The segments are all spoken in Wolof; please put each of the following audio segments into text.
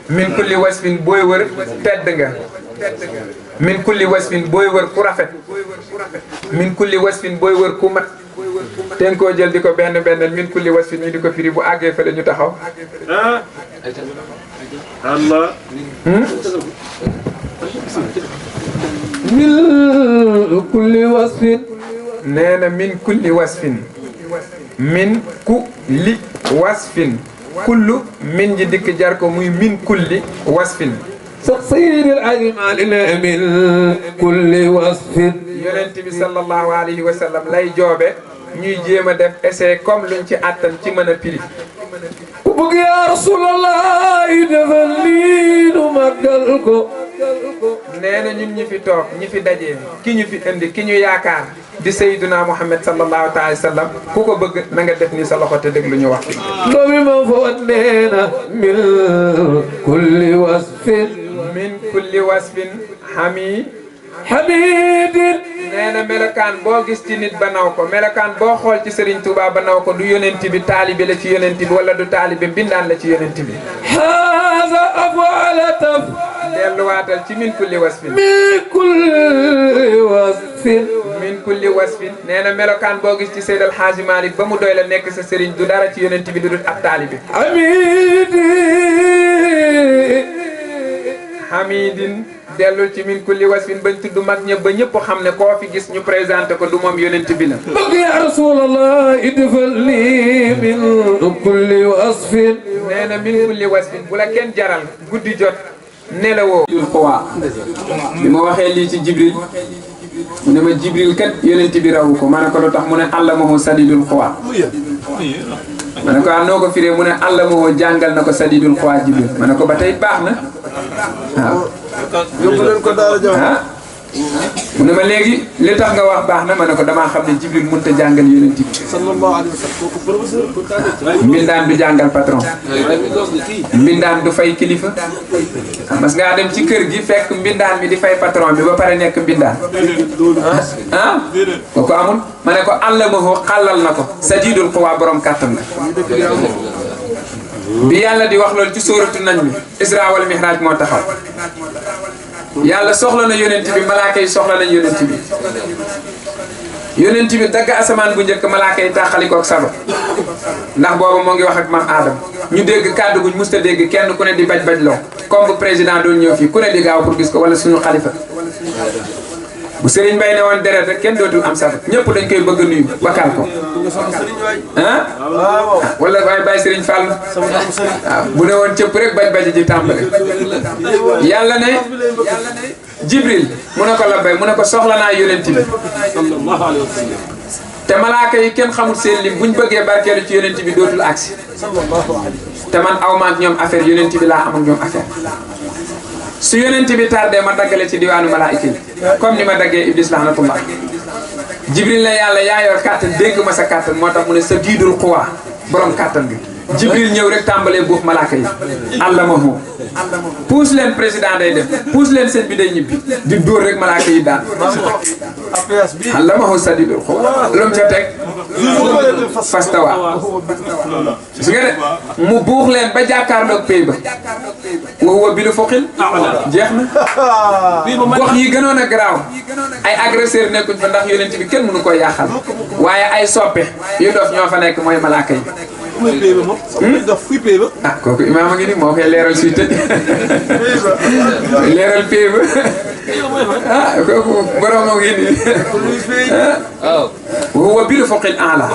min kulli wasfin booy wër tedd nga min kulli wasfin booy wër ku rafet min kulli wasfin booy wër ku mat ten koo jël di ko benn bennel min kulli wasfin ñu di ko firi bu àggee fële ñu taxaw Allah min kulli wasfin nee na min kulli wasfin min kulli wasfin kullu min ji dikk jar ko muy min kulli wasfin تقصير الأجمال من كل وصف yonent bi sallallahu alayhi wa sallam lay joobe ñuy jéem a def essai comme luñ ci attan ci mën a piri وبق يا رسول الله دفلين ومقلكو nee na ñun ñi fi toog ñi fi dajee ki ñu fi indi ki ñu yaakaar di sayyiduna Muhammad sallallahu taala wa sallam ku ko bëgg na nga def ni sa loxo te dégg lu ñu wax دومي ما فوتنا من كل وصف min kulli wasfin hami حميد nee na melokaan boo gis ci nit ba naw ko melokaan boo xool ci Serigne Touba ba naw ko du yonent bi taalibe la ci yonent bi wala du taalibe mbindaan la ci yonent bi هذا أفعل تف delluwaatal ci min kulli wasfin من كل وصف min kulli wasfin nee na melokaan boo gis ci Seydi El Hadji Malick ba mu doy la nekk sa Serigne du dara ci yonent bi du dul ab taalibe حميد hamidin dellul ci min kulli wasfin bañ tudd mag ñëpp ba ñëpp xam ne koo fi gis ñu présenté ko du moom yonent bi la بق يا رسول الله ادفل لي من كل وصف nee na min kulli wasfin bu la kenn jaral guddi jot nelawoo dul xuwaa bi ma waxee lii ci jibril mu ne ma jibril kat yonent bi rawu ko ma ne ko lu tax mu ne allamahu sadidul xuwaa ma ne ko noo ko firee mu ne allamahu jàngal na ko sadidul xuwaa jibril ma ne ko ba tey baax na waaw yóbbu leen ko daara jàmm ah mu ne ma léegi li tax nga wax baax na ma ne ko damaa xam ne jibril mënut a jàngal yonent bi sallallahu alayhi wa sallam kooku professeur mbindaan du jàngal patron mbindaan du fay kilifa mas ngaa dem ci kër gi fekk mbindaan mi di fay patron bi ba pare nekk mbindaan ah kooku amul ma ne ko allamahu xàllal na ko sadidul quwa borom kàttan la bi yàlla di wax loolu ci sóoratu nañ mi isra wal mihraj moo taxaw yàlla soxla na yonent bi malaaka yi soxla nañ yonent bi yonent bi dagg asamaan bu njëkk malaaka yi tàqalikook saba ndax boobu moo ngi wax ak maam Adam ñu dégg kàddu guñ musta dégg kenn ku ne di baj loo comme bu président doon ñëw fii ku ne di gaaw pour gis ko wala suñu xalifa bu Serigne Mbaye ne woon deret rek kenn dootul am saba ñëpp dañ koy bëgg nuyu bakal ko ah wala waaye Baye Serigne Fall waaw bu ne woon cëpp rek baj ji tàmbale yàlla ne Jibril mu ne ko labbay mu ne ko soxla naa yonent bi sallallahu alayhi wa sallam te malaaka yi kenn xamul seen lim buñ bëggee barkeelu ci yonent bi dootul agsi te man aw ma ak ñoom affaire yonent bi laa am ak ñoom affaire su yonent bi tardé ma daggale ci diwaanu malaayika yi comme ni ma daggee Iblis laxnatullah Jibril la yàlla yaa yor kàttan dégg ma sa kàttan moo tax mu ne sa diidul xuwaa borom kàttan bi Jibril ñëw rek tàmbalee buuf malaaka yi allamahu puus leen président day def puus leen seen bi day ñibbi di dóor rek malaaka yi daan allamahu sadidul xuwaa lu mu ca teg fastawa gis nga de mu buux leen ba jàkkaarloog pay ba wa huwa bil fuqil jeex na gox yi gënoon a garaaw ay agresseur nekkuñ fa ndax yonent bi kenn mënu koy yàqal waaye ay soppe yu dof ñoo fa nekk mooy malaaka yi ah kooku imaam a ngi ni moo koy leeral suy tëj leeral pay ba ah kooku borom a ngi ni wa huwa bil fuqil a'la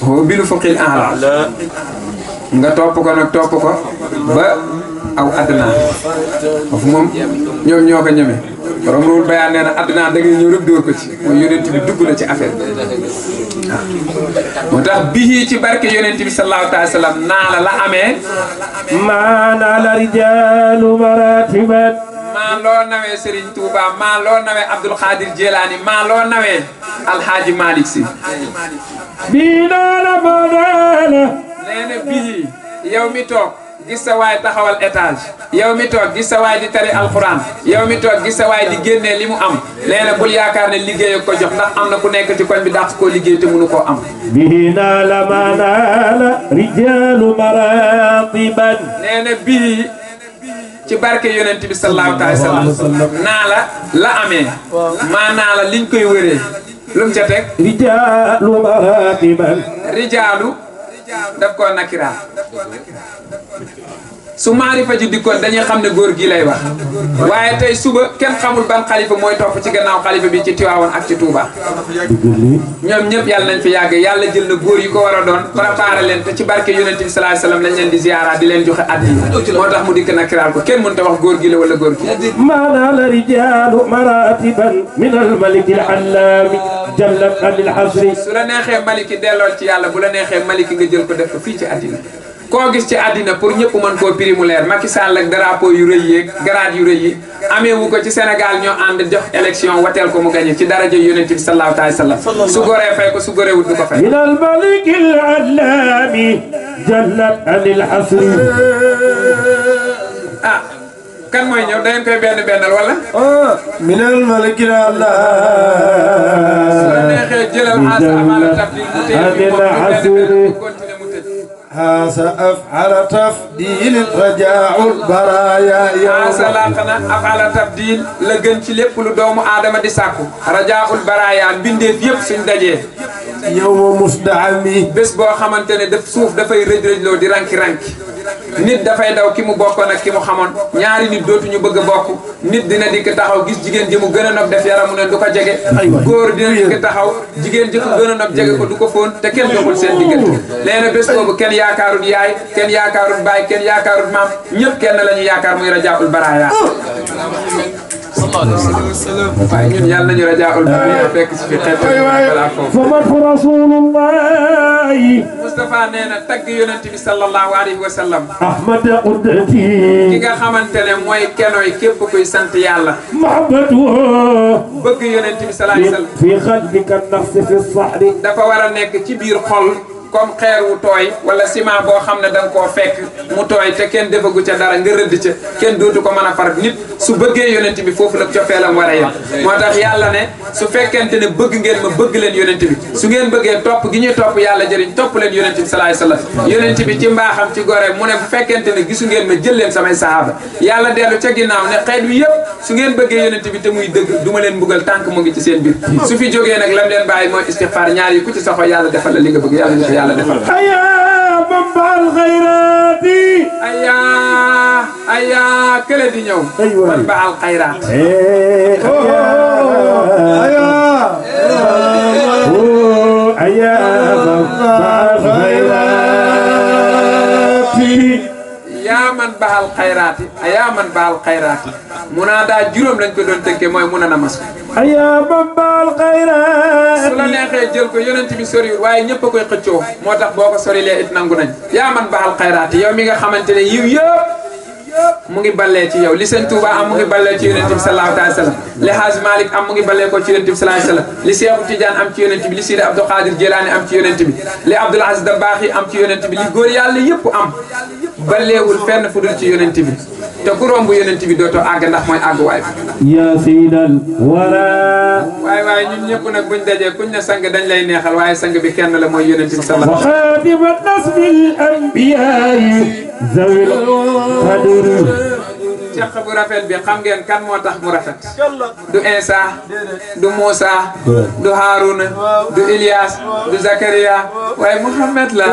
huwa bil fuqil a'la nga topp ko nag topp ko ba aw adna foofu moom ñoom ñoo ko ñeme borom loolu bayaan nee na adna da ngay ñëw rek dóor ko ci mooy yonent bi dugg na ci affaire bi waaw moo tax bii ci barke yonent bi sallallahu alayhi wa sallam naa la amee ما نال رجال مراتبا maa loo nawee Serigne Touba maa loo nawee Abdul Khadir Jelani maa loo nawee Alhaji Malick Sy بينا نبضانا nee na bii yow mi toog gis sa waay taxawal étage yow mi toog gis sa waay di tari alxuraan yow mi toog gis sa waay di génnee li mu am nee na bul yaakaar ne liggéey ko jox ndax am na ku nekk ci koñ bi dàq koo liggéey te mënu koo am. به نال ما نال رجال مراتبا nee na bii ci barke yonent bi sallallahu alayhi wa sallam naa la amee maa naa la liñ koy wëree lu mu ca teg رجال مراتبا rijaalu daf koo nakiraat su maarifa ji dikkoon dañuy xam ne góor gi lay wax waaye tey suba kenn xamul ban xalifa mooy topp ci gannaaw xalifa bi ci Tiwaawan ak ci Touba ñoom ñëpp yàlla nañ fi yàgg yàlla jël na góor yi ko war a doon préparé leen te ci barke yonent bi sallallahu alayhi wasallam lañ leen di ziyaara di leen joxe at yi moo tax mu dikk nakiraat ko kenn mënut a wax góor gi la wala góor gi ما نال رجال مراتبا من الملك العلام جلت عن الحصر su la neexee maliki dellool ci yàlla bu la neexee maliki nga jël ko def ko fii ci àddina koo gis ci àddina pour ñëpp mën koo prix mu leer Macky Sall ak drapeau yu rëy yeeg grade yu rëy yi amee wu ko ci Sénégal ñoo ànd jox élection wateel ko mu gagné ci daraja yonent bi sallallahu alayhi wa sallam su goree fay ko su goree wut du ko fay من الملك العلام جلت عن الحصر ah kan mooy ñëw da ngeen koy benn bennal wala من الملك su la الأعلى neexee jëlal xaasa amaala tafdil mu téye bi moom ñu benn benn mu continuer mu tëj هذا أفعل تفضيل رجاء البرايا xaasa laqana afala tafdil la gën ci lépp lu doomu aadama di sàkku rajaul baraya mbindeef yëpp suñ dajee يوم مصدعمي bés boo xamante ne daf suuf dafay rëj-rëjloo di ranki-ranki nit dafay daw ki mu bokkoon ak ki mu xamoon ñaari nit dootuñu bëgg a bokk nit dina dikk taxaw gis jigéen ji mu gën a nopp def yaramu ne du ko jege góor dina dikk taxaw jigéen ji ko gën a nopp jege ko du ko fóon te kenn doxul seen diggante léegi nag bés boobu kenn yaakaarut yaay kenn yaakaarut baay kenn yaakaarut maam ñëpp kenn la ñu yaakaar muy rajaul baraya waaye ñun yàlla nañu rajaul baraya fekk si fi xeet balaa foofu فمدح رسول الله Moustapha nee na tagg yonent bi sallallahu alayhi wa sallam أحمد ki قدتي nga xamante ne mooy kenoy képp kuy sant yàlla محبته bëgg yonent bi sallallahu alayhi wa sallam في قلبك النفس في الصحر dafa war a nekk ci biir xol comme xeer wu tooy wala ciment boo xam ne da nga koo fekk mu tooy te kenn defagu ca dara nga rëdd ca kenn dootu ko mën a far nit su bëggee yonent bi foofu la cofeelam war a yem moo tax yàlla ne su fekkente ne bëgg ngeen ma bëgg leen yonent bi su ngeen bëggee topp gi ñuy topp yàlla jëriñ topp leen yonent bi sallallahu alayhi wasallam yonent bi ci mbaaxam ci gore mu ne bu fekkente ne gisu ngeen ma jël leen samay sahaaba yàlla dellu ca ginnaaw ne xeet wi yëpp su ngeen bëggee yonent bi te muy dëgg du ma leen mbugal tànk mu ngi ci seen biir su fi jógee nag lam leen bàyyi mooy istighfar ñaar yi ku ci saxoo yàlla defal la li nga bëgg yàlla ñu ko yàlla defal أيا منبع الخيرات ayaa kële di ñëw أيوة. man baal xayraat أيا منبع الخيرات yaa man baal xayraati ayaa man baal xayraati munaa daa juróom lañ ko doon tënkee mooy mun a na mas أيا منبع الخيرات su la neexee jël ko yonent bi soriwul waaye ñëpp a koy xëccoo moo tax boo ko sorilee it nangu nañ yaa man baal xayraati yow mi nga xamante ne yiw yëpp mu ngi ballee ci yow li sëñ Touba am mu ngi ballee ci yonent bi sallallahu alayhi wa sallam li Haaj Malik am mu ngi ballee ko ci yonent bi sallallahu alayhi wa sallam li Seexu Tijaan am ci yonent bi li Sidi Abdou Qadir Jilaani am ci yonent bi li Abdoul Aziz Dabaaxi am ci yonent bi li góor yàlla yëpp am balleewul fenn fu dul ci yonent bi te ku romb yonent bi dootoo àgg ndax mooy àgguwaay bi يا سيد الورى waaye waaye ñun ñëpp nag buñ dajee kuñ ne sang dañ lay neexal waaye sang bi kenn la mooy yonent bi sallallahu alayhi wa sallam وخاتم النسب الأنبياء ذوي القدر ceq bu rafet bi xam ngeen kan moo tax mu rafet du Insa du Moussa du Harouna du Ilias du Zakaria waaye Muhammad la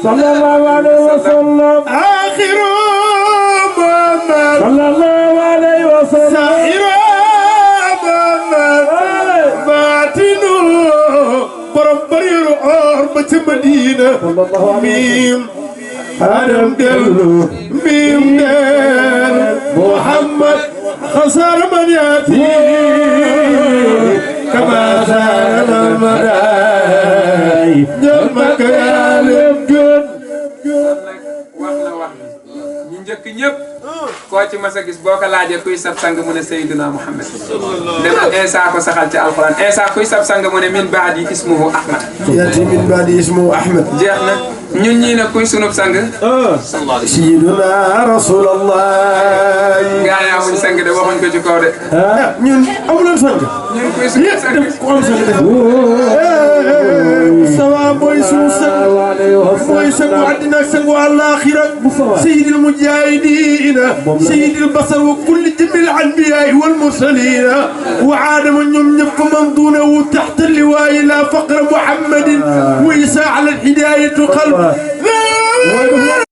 صلى الله عليه وسلم آخر محمد صلى الله عليه وسلم سائر محمد باطن بربر الأربة مدينة ميم آدم دل ميم دل محمد خسر من يأتي كما سار المداي جمك يا wax na wax ñi njëkk ñëpp koo ci mas a gis boo ko laajee kuy sab sang mu ne Seydina Muhammad demal Insa ko saxal ci alquran Insa kuy sab sang mu ne min baadi ismuhu Ahmad يأتي من بعد اسمه أحمد jeex na ñun ñii ne kuy sunub sang سيدنا رسول الله gaa yi amuñ sang de waxuñ ko ci kaw de ñun amuloon sang ñun kuy sunub sang سوا موي سو سنگ موي سنگ عندنا سنگ الآخرة سيد المجاهدين سيد البصر وكل جميع الأنبياء والمرسلين وعالم يوم يبقى من دونه تحت اللواء لا فقر محمد ويسعى على الهداية قلب